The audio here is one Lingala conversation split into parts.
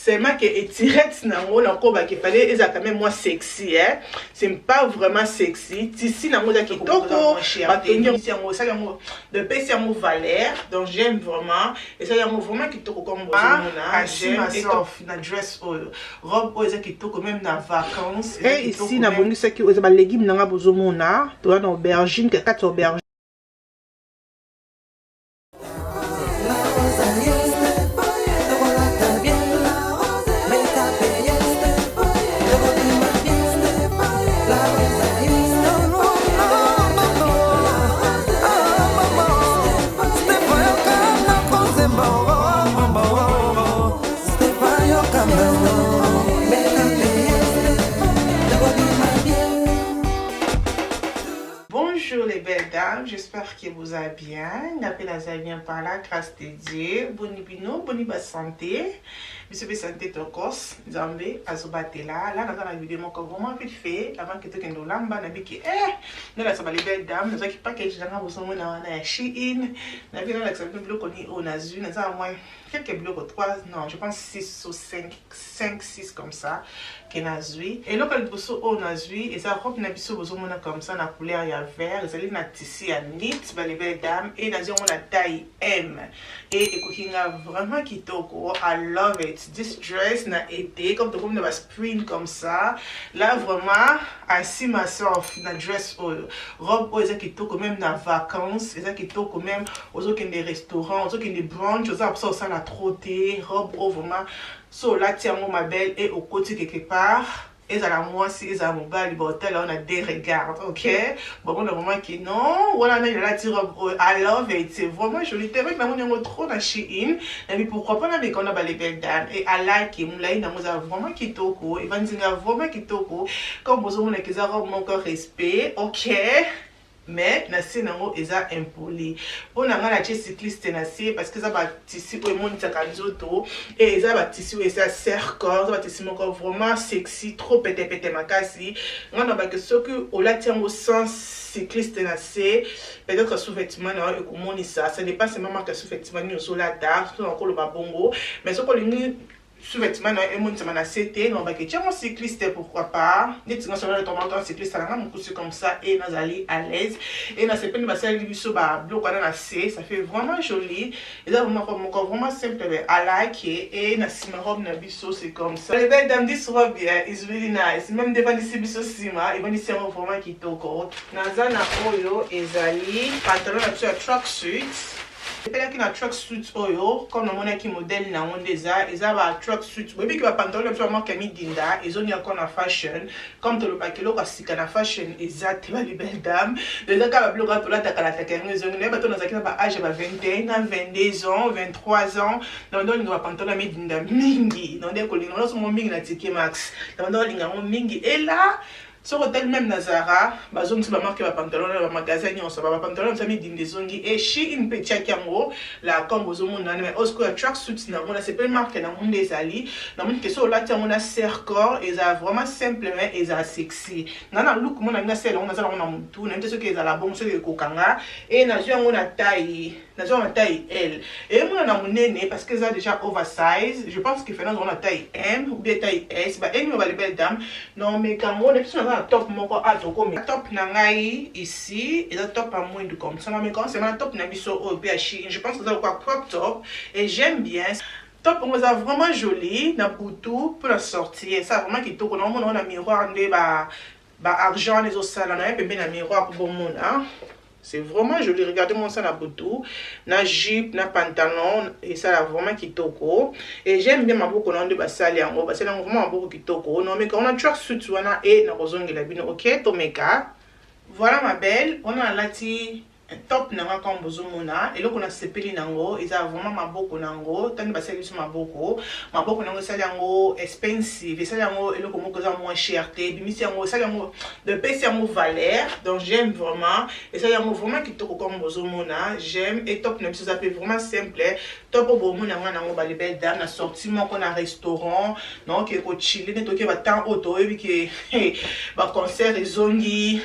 Seulement que etirette nango nakobaki fallait ezala quand même moins sexy, hein. C'est pas vraiment sexy. Tissu nango eza kitoko, batongi yango, esali yango, epesi yango valeur. Donc j'aime vraiment, esali yango vraiment kitoko comme bozomona. J'aime myself na dress oyo, robe oyo eza kitoko même na vacances. Et ici nabongisaki oyo eza balégume nanga, bozomona toza na aubergine, kati ya aubergine. Bonjour les belles dames, j'espère que vous allez bien. Nga naza bien par la grâce de Dieu. Boni bino, boni ba santé. Biso be santé tokos, Nzambe azobatela. Là naza na vidéo moko vraiment vite fait avant que tokende olamba na biki nalakisa ba les belles dames, nazwaki package nanga, bozomona wana ya Shein. Na bino nalakisa bino biloko ni oyo nazwi, naza na moins quelques biloko, 3, non, je pense 6 ou 5, 5, 6 comme ça ke nazwi. Eloko ya liboso oyo nazwi eza robe na biso, bozomona comme ça na couleur ya vert, ezali na tissu ya knit, ba les belles dames, e nazwi yango na taille M e ekoki nga vraiment kitoko. I love it, this dress, na été, comme tokomi na baspring comme ça. Là vraiment I see myself na dress oyo, robe oyo eza kitoko même na vacances, eza kitoko même ozokende restaurant, ozokende brunch, oza mposa osala trop te. Robe oyo vraiment, so olati yango, ma belle, e okoti quelque part, ezala mwasi, ezala mobali, baotala wana de regarde, ok, bamona vraiment ke non, wana nani alati robe oyo? I love it, c'est vraiment joli. Te vrai, namoni yango trop na Shein, nabi pourquoi pas nameka wana, ba les belles dames. Et I like molai nango, eza vraiment kitoko, evandinga vraiment kitoko. Comme bozomonaka, eza robe moko respect, ok, mais na se nango eza impoli. Mpo na ngai natie cycliste na se parce que eza batissu oyo emonisaka nzoto e eza batissu oyo eza serre-corps, eza batissu moko vraiment sexy, trop petepete makasi. Ngai na bake soki olati yango sans cycliste na se, peut-être sous-vêtement na yo ekomonisa. Ça dépend seulement marque ya sous-vêtement nini ozolata, so nakoloba bongo. Mais soki olingi sous-vêtement na yo emonisama na se te, na bake tiango cycliste, pourquoi pas. Neti nga soki tomata cycliste nanga mokusi comme ça e nazali à l'aise e nasepeli. Basaleli biso babiloko wana na se, ça fait vraiment joli. Eza vraiment robe moko vraiment simple, mais I like. E na nsima robe na biso, c'est comme ça, les belles dames. This robe, yeah, is really nice. Même devandisi biso nsima, evandisi yango vraiment kitoko. Naza na oyo ezali pantalon na biso ya track suit. Epelaki na track suit oyo, comme namonaki modèle nango nde eza ba track suit. Boyebiki bapantalon na biso bamarque ya midinda ezongi encore na fashion. Comme tolobaki, eloko ya sika na fashion eza te, ba les belles dames. Eza kaka babiloko ya tolataka lataka, yango ezongi. Nayeba to nazalaki na baage ya ba 21 na 22 ans, 23 ans, na banda olinga bapantalon ya midinda mingi, na banda kolinga nazongo mingi na TK Maxx, na banda olinga yango mingi. Ela soki otali même na Zara, bazongisi bamarque ya bapantalon na bamagasin nyonso, bapantalon na biso midinda ezongi. E Shein mpe etiaki yango la, comme bozomona wana. Mais oyo sikoyo ya track suit nango, nasepeli marque nango nde ezali. Namoni ke so olati yango na serre-corps, ezala vraiment simple mais ezala sexy. Nga na look mo na ngai nasala yango, naza nango na motu, nayebi te soki ezala bongo, soki ekokanga. E nazwi yango na taille, nazwi yango na taille L, eyemona na monene parce que eza déjà oversize. Je pense que fena nazwango na taille M ou bien taille S. Ba enimo, ba les belles dames, nomeka yango na biso. Naza na top moko a tokomi top na ngai ici, eza top ya mwindu comme ça. Nameka yango sema na top na biso oyo mpe ya Shein. Je pense que eza lokola crop top et j'aime bien top yango, eza vraiment joli na butu mpona sortir, eza vraiment kitoko. Naomona ngo na miroir nde ba argent wana ezosala na ye pembeni na miroir po bomona, c'est vraiment joli. Regardez-moi ça na butu, na jupe, na pantalon, esala vraiment kitoko. Et j'aime bien maboko na nde basali yango, basali yango vraiment maboko kitoko. Nomeka wana track suit wana e nakozongela bino. Ok, tomeka. Voilà, ma belle, wana nalati top nanga comme bozomona. Eloko nasepeli nango eza vraiment maboko nango, ntango basali biso maboko, maboko nango esali yango expensive, esali yango eloko moko eza moins cher te, ebimisi yango, esali yango, epesi yango valeur. Donc j'aime vraiment, esali yango vraiment kitoko comme bozomona, j'aime. Et top na biso eza mpe vraiment simple, top oyo bomona yango nango, ba les belles dames, na sortie moko na restaurant, naoke kochiller nde toke batemps oyo toyebi ke baconcert ezongi.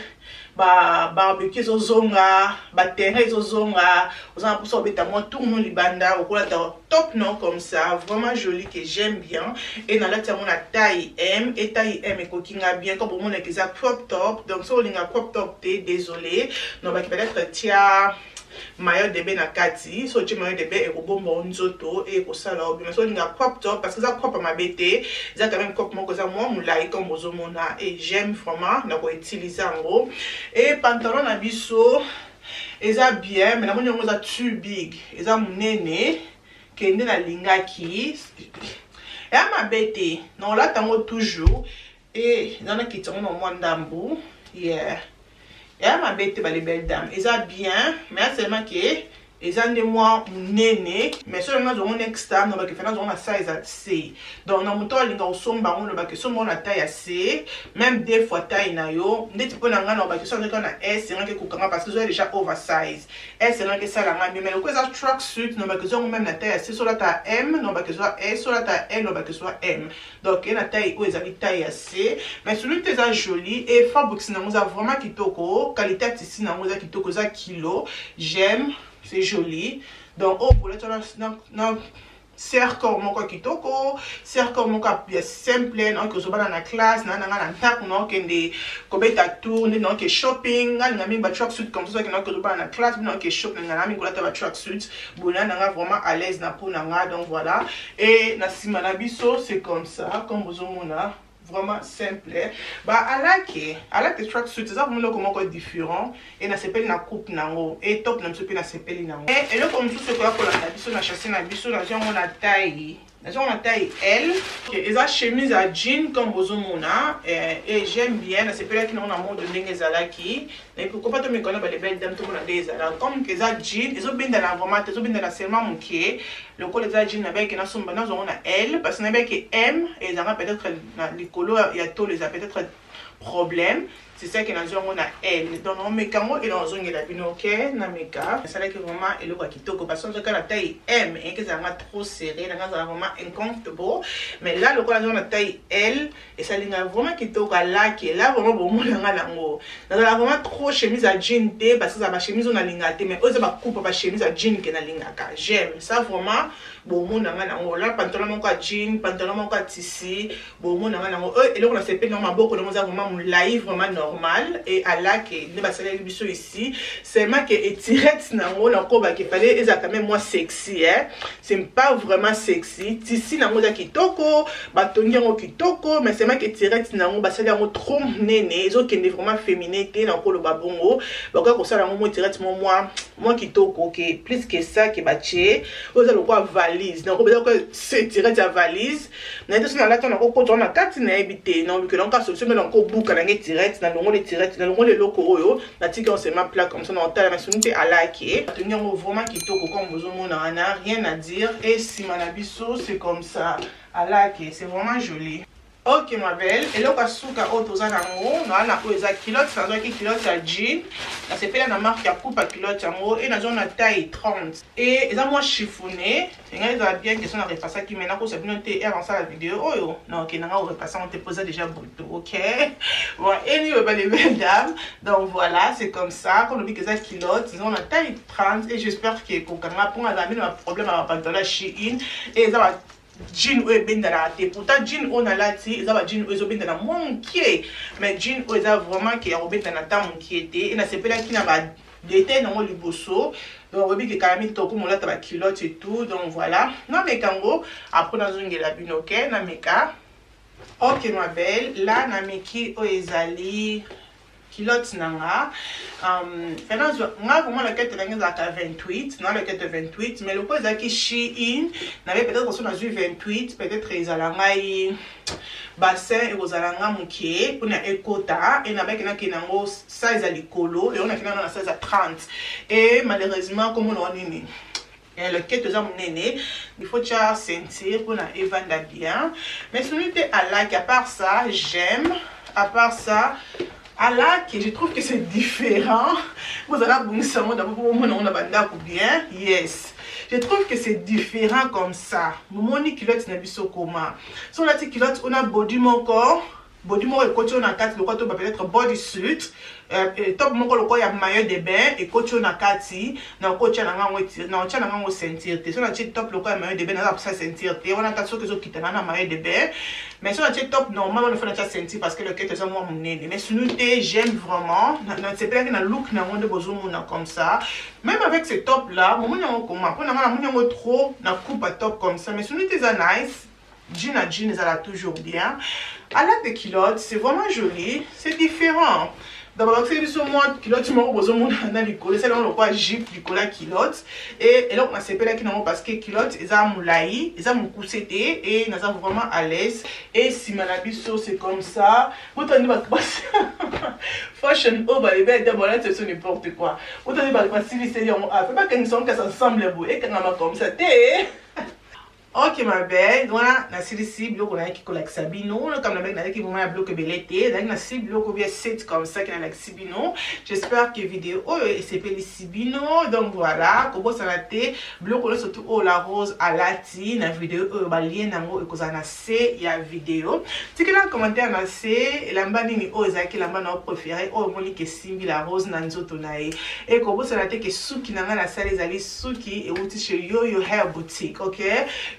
Ba barbecue ezozonga, ba terrain ezozonga, oza na mposa obeta mwa tour no libanda, okolata top no comme ça, vraiment joli, que j'aime bien. Et nalati yango na taille M, et taille M ekoki nga bien. Comme bomonaka, eza crop top, donc so olinga crop top te, désolé, nobaki peut-être tia maillot de bain na kati. So otie maillot de bain, ekobomba o nzoto e ekosala obima. So olinga crop top, parce que eza crop ya mabe te, eza quand même crop moko eza mwa molai comme bozomona, et j'aime vraiment, na koutiliser yango. Et pantalon na biso eza bien, mais namoni yango eza too big, eza monene. Kende nalingaki eya mabe te, na olata yango toujours. E eza na kiti yango na mwa ndambu, yeah, eya mabe te. Bale belle dame, eza bien, mais seulement ke eza nde mwa monene. Mais soki nazongo next time, nobaki fe nazongo na size ya C. Donc na moto alinga kosomba yango, nobaki somba ngo na taille ya C, même deux fois taille na yo. Ndeti mpo na ngai, nobaki so azalaki na S, engaki ekokanga parce que ezoya déjà oversize. S engaki esalanga bien, mais lokola eza track suit, nobaki ezwango même na taille ya C. So olata M, nobaki ezwa S, so olata L, nobaki ezwa M. Donc ye na taille oyo ezali taille ya C, mais celui te eza joli. Et fabrique nango eza vraiment kitoko, qualité ya tissu nango eza kitoko, eza kilo, j'aime, c'est joli. Donc oyo kolati wana na serre-corps moko ya kitoko, serre-corps moko ya simple, naoki ozobana na classe na nanga na ndako, naokende kobeta tour nde naoke shopping. Nga linga mingi ba track suit comme ça. Soki naoki ozobana na classe, naoke shop, na mingi kolata ba track suit boye, nanga vraiment à l'aise na peau na nga. Donc voilà, et na nsima na biso, c'est comme ça, comme bozomona, vraiment simple. Ba alaki alaki track suit eza vraiment eloko moko différent e nasepeli na coupe nango e top na biso mpe nasepeli nango. E eloko mosusu ekoya kolanda biso na chasse na biso, nazwi yango na taille, nazwi yango na taille L. Eza chemise ya jean comme bozomona, et j'aime bien, nasepelaki nango na mode ndenge ezalaki. Pourquoi pas tomekana, bale belle dame, tomona nde ezala. Comme eza jean, ezobendana vraiment te, ezobendana seulement moke. Lokola eza jean, nabeyaki nasomba, nazwa yango na L parce que nabeyaki M ezanga peut-être na likolo ya tolo, eza peut-être problème. C'est ça que nazwi yango na L. Donc naomeka yango e nazongela bino. Ok, nameka, esalaki vraiment eloko ya kitoko parce que nzoka na taille M eyaki ezalanga trop serré, nanga ezala vraiment inconfortable. Mais là, lokola nazwa na taille L, esalinga vraiment kitoko. Alaki là vraiment, bomonanga nango, nazala vraiment trop chemise ya jean te parce que eza bachemise oyo nalingaka te, mais oyo eza bacoupe bachemise ya jean ke nalingaka, j'aime ça vraiment. Bomonanga nango la pantalon moko ya jean, pantalon moko ya tissu, bomonanga nango. Oyo eloko nasepeli nango, maboko nango eza vraiment molai, vraiment normal. Et alaki nde basaleli biso ici, seulement ke etirette nango nakobaki efale ezala quand même moins sexy, hein? C'est pas vraiment sexy. Tissu nango eza kitoko, batongi yango kitoko, mais seulement ke etirette nango basali yango trop monene, ezokende vraiment féminin te. Nakoloba bongo, bakoki kosala yango mo etirette mo mwa kitoko ke plus que ça ke batie oyo eza lokola valise. Nakobeza ko etirette ya valise naye te. So nalati, nakokota na kati, nayebi te, naolukela yango ka solution mpe nakobuka nange etirette, nalongoli etirette, nalongoli eloko oyo, natiki yango seulement plat comme ça, na otala masoni te. Alaki atongi yango vraiment kitoko comme bozomona wana, rien à dire. Et nsima na biso, c'est comme ça, alaki, c'est vraiment joli. Ok, ma belle, eloko ya suka oyo toza nango naa na oyo eza culotte. Nazwaki culotte ya jean, nasepeli na marque ya coupe ya culotte yango e nazwa na taille 30 e eza mwa chiffonné. Engai ezala bien question na repassaki, mais nakosa bino te, heure nasala video oyo, naokende nga korepasser yango te po eza déjà butu. Ok, bon, anyway, ba les belles dames, donc voilà, c'est comme ça. Comme lobi eza culotte, eza na taille 30 et j'espère que ekokanga mpo azala bino baproblème ya bapantalon ya Shein e eza jean oyo ebendanaka te. Pourtant jean oyo nalati eza ba jean oyo ezobendana mwa mokie, mais jean oyo eza vraiment ke ya kobendana ta mokie te. E nasepelaki na badetail nango liboso. Donc oyebi ke kala mingi tokoma olata baculotte et tout. Donc voilà, nameka yango, après nazongela bino. Ok, nameka. Ok, ma belle, là nameki oyo ezali culotte na nga. Fena nga vraiment loketo ndenge ezalaka 28 na loketo 28, mais lokola ezalaki Shein, nabe peut-être so nazwi 28, peut-être ezala ngai bassin ekozala nga moke mpona ekota. E nabaki nakende yango size ya likolo, yango nakende yango na size ya 30 et malheureusement komona wa nini, loketo eza monene, il faut tia ceinture mpona evanda bien. Mais soni te, alaki. À part ça, j'aime. À part ça, alaki, je trouve que c'est différent. Bozala bongisa yango d'abord po bomona yango na bandako bien. Yes, je trouve que c'est différent comme ça. Momoni culotte na biso koma so olati culotte ona body moko. Body moko ekoti oyo na kati lokola to ba peut-être body suit, top moko lokola ya maillot de bain ekoti oyo na kati. Na kotia na ngango na kotia na ngango ceinture te. So na tie top lokola ya maillot de bain, naza posa ceinture te wana, ata soki ezokita na maillot de bain. Mais so na tie top normal wana, faut na tia ceinture parce que loketo eza mwa monene. Mais sinon te, j'aime vraiment, nasepelaki na look nango nde bozomona comme ça. Même avec ce top là, momoni yango koma mpo na nga, namoni yango trop na coupe à top comme ça. Mais sinon te, eza nice. Jean à jean ezala toujours bien. À la de culotte, c'est vraiment joli, c'est différent. Donc babakisaki biso mwa culotte moko, bozomona na likolo, esali yango lokola jupe likolo ya culotte. E eloko nasepelaki nango parce que culotte eza molai, eza mokuse te, e naza vraiment à l'aise. E nsima na biso, c'est comme ça. Botandi fashion oyo balebi ete bolati biso n'importe quoi. Botandi basiliseli yango ape, bakangisa yango kasi ensemble boye, ekangama comme ça te. Ok ma belle, wana nasilisi biloko nayaki kolakisa bino. Comme nabaki, nayaki vraiment ya biloko ebele te, nayaki nasili biloko bia set comme ça ke nalakisi bino. J'espère que vidéo oyo esepelisi bino. Donc voilà, kobosana te, biloko nyonso tu oyo La Rose alati na video oyo, balien yango ekozala na se ya video. Tikela commentaire na se, elamba nini oyo ezalaki elamba na yo préféré, oyo omoni ke esimbi La Rose na nzoto na ye. E kobosana te ke suki na ngai nasali ezali suki euti chez Yoyo Hair Boutique. Ok,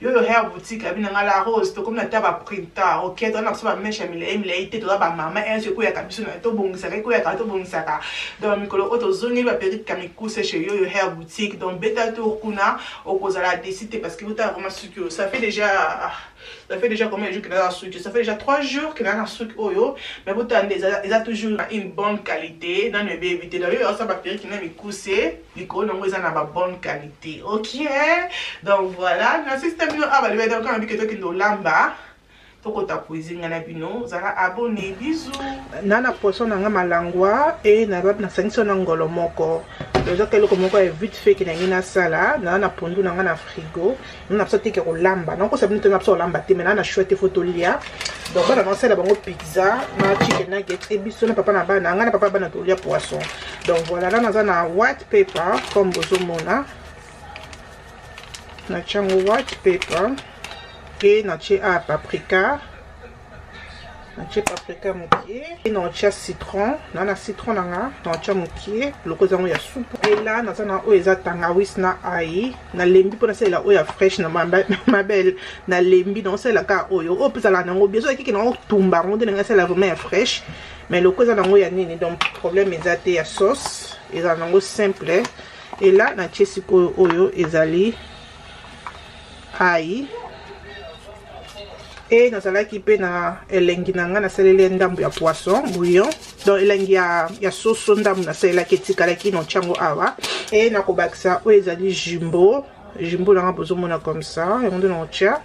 Yoyo Hair Boutique abi na ngai La Rose, tokomi na ta baprintemps. Ok, toza na biso bamèches ya milai milai te, toza bamama enso ekoyaka biso na tobongisaka, ekoyaka tobongisaka. Donc mikolo oyo tozongeli baperruque ya mikuse chez Yoyo Hair Boutique. Donc beta tour kuna, okozala déçu te, parce que botala vraiment suki oyo, ça fait déjà combien de jours que naza na suki? Ça fait déjà 3 jours que naza na suki oyo, mais botala nde eza toujours na une bonne qualité, nano ebebi te. Donc oyo osala baperruque na mikuse, likolo nango eza na babonne qualité. Ok, donc voilà, nasista bino awa balobi donc kaka bike, tokende olamba, tokota cuisine. Nga na bino, zala abonné, bisous. Na poisson na nga malangwa e nasangisi na ngolo moko. Ezaka eloko moko ya vite fait ke nangi nasala. Na pondu na nga na frigo, na biso teke kolamba. Nakosa bino te, na biso kolamba te, mais na choix te, faut tolia. Donc bana nasala bango pizza na chicken nugget, e biso na papa na bana, ngai na papa bana, tolia poisson. Donc voilà, na naza na white pepper comme bozomona, natia yango white pepper e natie a paprika, natie paprika mokie e natia citron na citron na nga, natia mokie loko ezango ya supu. Ela naza na oyo eza tangawisi na ai. Nalembi mpo nasalela oyo ya fresh na mabele, nalembi, naosalela kaka oyo. Oyo mpe ezalaka nango bien, soki keke nango tumba yango nde nanga asalela vraiment ya fresh. Mais loko eza nango ya nini, donc problème eza te. Ya sauce ezala nango simple. Ela natie sikoyo oyo ezali ai. E nazalaki mpe na elengi na ngai, nasaleli ndambo ya poisson bouillon, donc elengi ya soso, ndambo nasalelaki etikalaki, na otiango awa. E nakobakisa oyo ezali Jumbo. Jumbo nanga bozomona comme ça, yango nde na otia.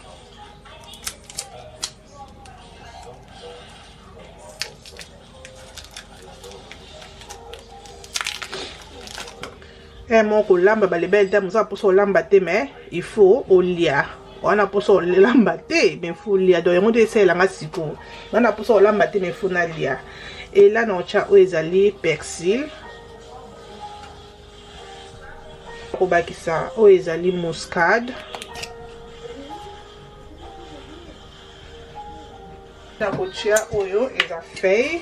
E moko kolamba balebele te, moza mposa olamba te, mais il faut olia wana. Mposa olamba te, mais faut olia. Donc yango nde esalelanga sikoyo wana, mposa olamba te, mais faut nalia. Ela na otya oyo ezali persil, kobakisa oyo ezali muscade. Nakotia oyo eza feuille,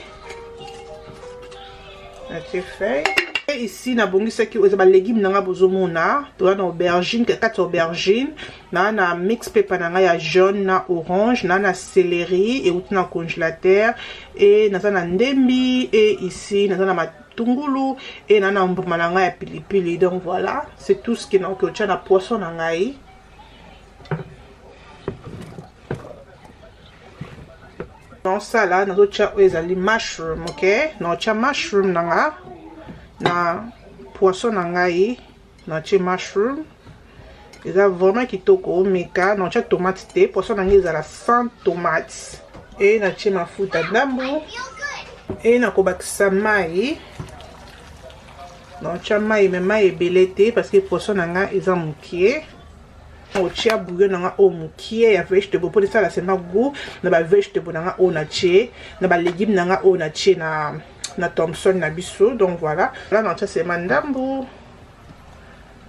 natie feuille ici. Nabongisaki oyo eza balégume na nga, bozomona toza na aubergine, kati ya aubergine na mix pepper na ngai ya jaune na orange, na céleri euti na congélateur, e naza na ndembi, e ici naza na matungulu, e na mbuma na ngai ya pilipili. Donc voilà, c'est tout ce que nakoki otia na poisson na ngai. Naosala, nazotia oyo ezali mushroom. Ok, naotia mushroom na nga na poisson na ngai, natie mushroom, eza vraiment kitoko, omeka. Naotia tomate te, poisson na ngai ezala sans tomate. E natie mafuta ndambu, e nakobakisa mai. Naotia mai, mais mai ebele te parce que poisson na ngai eza mokie. Otia bouillon na nga oyo mokie ya vegetable mpo esala sema goût na bavegetable na nga oyo natie, na balégume na nga oyo natie na thomson na biso. Donc voilà, là natia sema ndambu.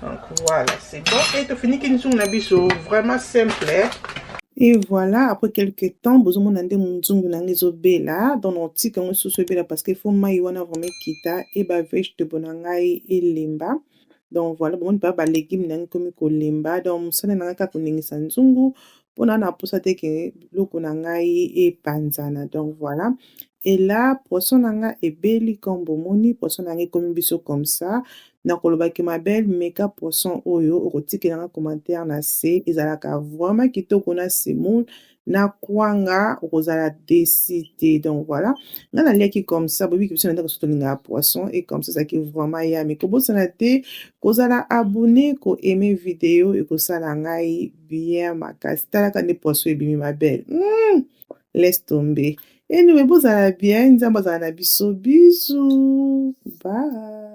Donc voilà, c'est bon, et tofiniki nzungu na biso, vraiment simple. Et voilà, après quelques temps, bozomona nde nzungu na ngai ezobela. Donc naotika yango lisusu ebela parce que faut mai wana vraiment ekita e bavegetable na ngai elemba. Donc voilà, bomoni mpa balégume na ngai ekomi kolemba. Donc mosala na ngai kaka koningisa nzungu mpona na posa te ke biloko na ngai epanzana. Donc voilà, et là poisson na ngai ebeli. Comme bomoni, poisson na ngai ekomi biso comme ça. Nakolobaki, ma belle, meka poisson oyo, okotikela nga commentaire na se. Ezalaka vraiment kitoko na semoule na kwanga, okozala déçu te. Donc voilà, nga naliaki comme ça. Boyebi biso na ndako so tolingaka poisson et comme ça ezalaki vraiment yami. Kobosana te kozala abonné, koaimer vidéo, ekosala ngai bien makasi. Talaka nde poisson ebimi, ma belle, laisse tomber. Anyway, bozala bien, Nzambe azala na biso. Bisous, bye.